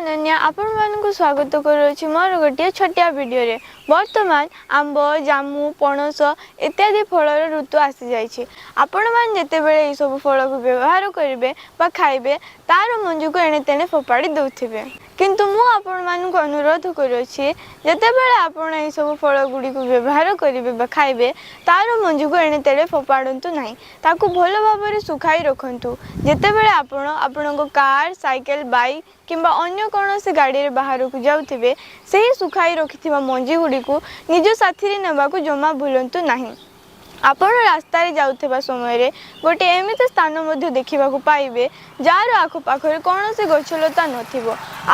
ଅନନ୍ୟା ଆପଣମାନଙ୍କୁ ସ୍ୱାଗତ କରୁଅଛି ମୋର ଗୋଟିଏ ଛୋଟିଆ ଭିଡ଼ିଓରେ। ବର୍ତ୍ତମାନ ଆମ୍ବ, ଜାମୁ, ପଣସ ଇତ୍ୟାଦି ଫଳର ଋତୁ ଆସିଯାଇଛି। ଆପଣମାନେ ଯେତେବେଳେ ଏହିସବୁ ଫଳକୁ ବ୍ୟବହାର କରିବେ ବା ଖାଇବେ, ତାର ମଞ୍ଜିକୁ ଏଣେ ତେଣେ ଫୋପାଡ଼ି ଦେଉଥିବେ। କିନ୍ତୁ ମୁଁ ଆପଣମାନଙ୍କୁ ଅନୁରୋଧ କରୁଅଛି, ଯେତେବେଳେ ଆପଣ ଏହିସବୁ ଫଳ ଗୁଡ଼ିକୁ ବ୍ୟବହାର କରିବେ ବା ଖାଇବେ, ତାର ମଞ୍ଜିକୁ ଏଣେ ତେଣେ ଫୋପାଡ଼ନ୍ତୁ ନାହିଁ। ତାକୁ ଭଲ ଭାବରେ ଶୁଖାଇ ରଖନ୍ତୁ। ଯେତେବେଳେ ଆପଣ ଆପଣଙ୍କ କାର୍, ସାଇକେଲ, ବାଇକ୍ କିମ୍ବା ଅନ୍ୟ କୌଣସି ଗାଡ଼ିରେ ବାହାରକୁ ଯାଉଥିବେ, ସେହି ଶୁଖାଇ ରଖିଥିବା ମଞ୍ଜି ଗୁଡ଼ିକୁ ନିଜ ସାଥିରେ ନେବାକୁ ଜମା ଭୁଲନ୍ତୁ ନାହିଁ। ଆପଣ ରାସ୍ତାରେ ଯାଉଥିବା ସମୟରେ ଗୋଟିଏ ଏମିତି ସ୍ଥାନ ମଧ୍ୟ ଦେଖିବାକୁ ପାଇବେ, ଯାହାର ଆଖପାଖରେ କୌଣସି ଗଛଲତା ନଥିବ।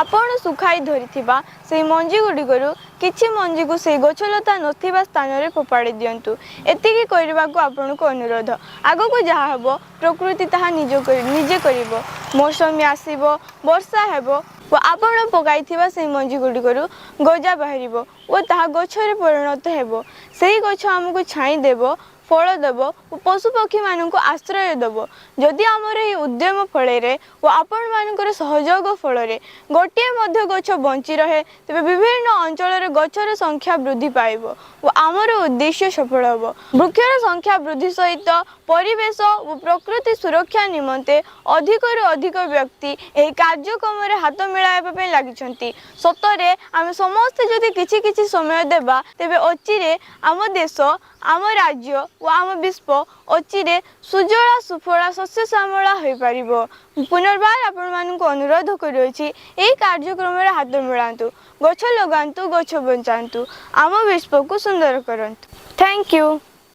ଆପଣ ଶୁଖାଇ ଧରିଥିବା ସେହି ମଞ୍ଜି ଗୁଡ଼ିକରୁ କିଛି ମଞ୍ଜିକୁ ସେହି ଗଛଲତା ନଥିବା ସ୍ଥାନରେ ଫୋପାଡ଼ି ଦିଅନ୍ତୁ। ଏତିକି କରିବାକୁ ଆପଣଙ୍କୁ ଅନୁରୋଧ। ଆଗକୁ ଯାହା ହେବ, ପ୍ରକୃତି ତାହା ନିଜ ନିଜେ କରିବ। ମୌସୁମୀ ଆସିବ, ବର୍ଷା ହେବ ଓ ଆପଣ ପକାଇଥିବା ସେହି ମଞ୍ଜି ଗୁଡ଼ିକରୁ ଗଜା ବାହାରିବ ଓ ତାହା ଗଛରେ ପରିଣତ ହେବ। ସେହି ଗଛ ଆମକୁ ଛାଇ ଦେବ, ଫଳ ଦେବ ଓ ପଶୁପକ୍ଷୀମାନଙ୍କୁ ଆଶ୍ରୟ ଦେବ। ଯଦି ଆମର ଏହି ଉଦ୍ୟମ ଫଳରେ ଓ ଆପଣମାନଙ୍କର ସହଯୋଗ ଫଳରେ ଗୋଟିଏ ମଧ୍ୟ ଗଛ ବଞ୍ଚି ରହେ, ତେବେ ବିଭିନ୍ନ ଅଞ୍ଚଳରେ ଗଛର ସଂଖ୍ୟା ବୃଦ୍ଧି ପାଇବ ଓ ଆମର ଉଦ୍ଦେଶ୍ୟ ସଫଳ ହେବ। ବୃକ୍ଷର ସଂଖ୍ୟା ବୃଦ୍ଧି ସହିତ ପରିବେଶ ଓ ପ୍ରକୃତି ସୁରକ୍ଷା ନିମନ୍ତେ ଅଧିକରୁ ଅଧିକ ବ୍ୟକ୍ତି ଏହି କାର୍ଯ୍ୟକ୍ରମରେ ହାତ ମିଳାଇବା ପାଇଁ ଲାଗିଛନ୍ତି। ସତରେ ଆମେ ସମସ୍ତେ ଯଦି କିଛି କିଛି ସମୟ ଦେବା, ତେବେ ଅଚିରେ ଆମ ଦେଶ, ଆମ ରାଜ୍ୟ ଓ ଆମ ବିଶ୍ୱ ଅଚିରେ ସୁଜଳା ସୁଫଳା ଶସ୍ୟ ଶ୍ୟାମଳା ହୋଇପାରିବ। ପୁନର୍ବାର ଆପଣମାନଙ୍କୁ ଅନୁରୋଧ କରୁଅଛି, ଏହି କାର୍ଯ୍ୟକ୍ରମରେ ହାତ ମିଳାନ୍ତୁ, ଗଛ ଲଗାନ୍ତୁ, ଗଛ ବଞ୍ଚାନ୍ତୁ, ଆମ ବିଶ୍ୱକୁ ସୁନ୍ଦର କରନ୍ତୁ। Thank you.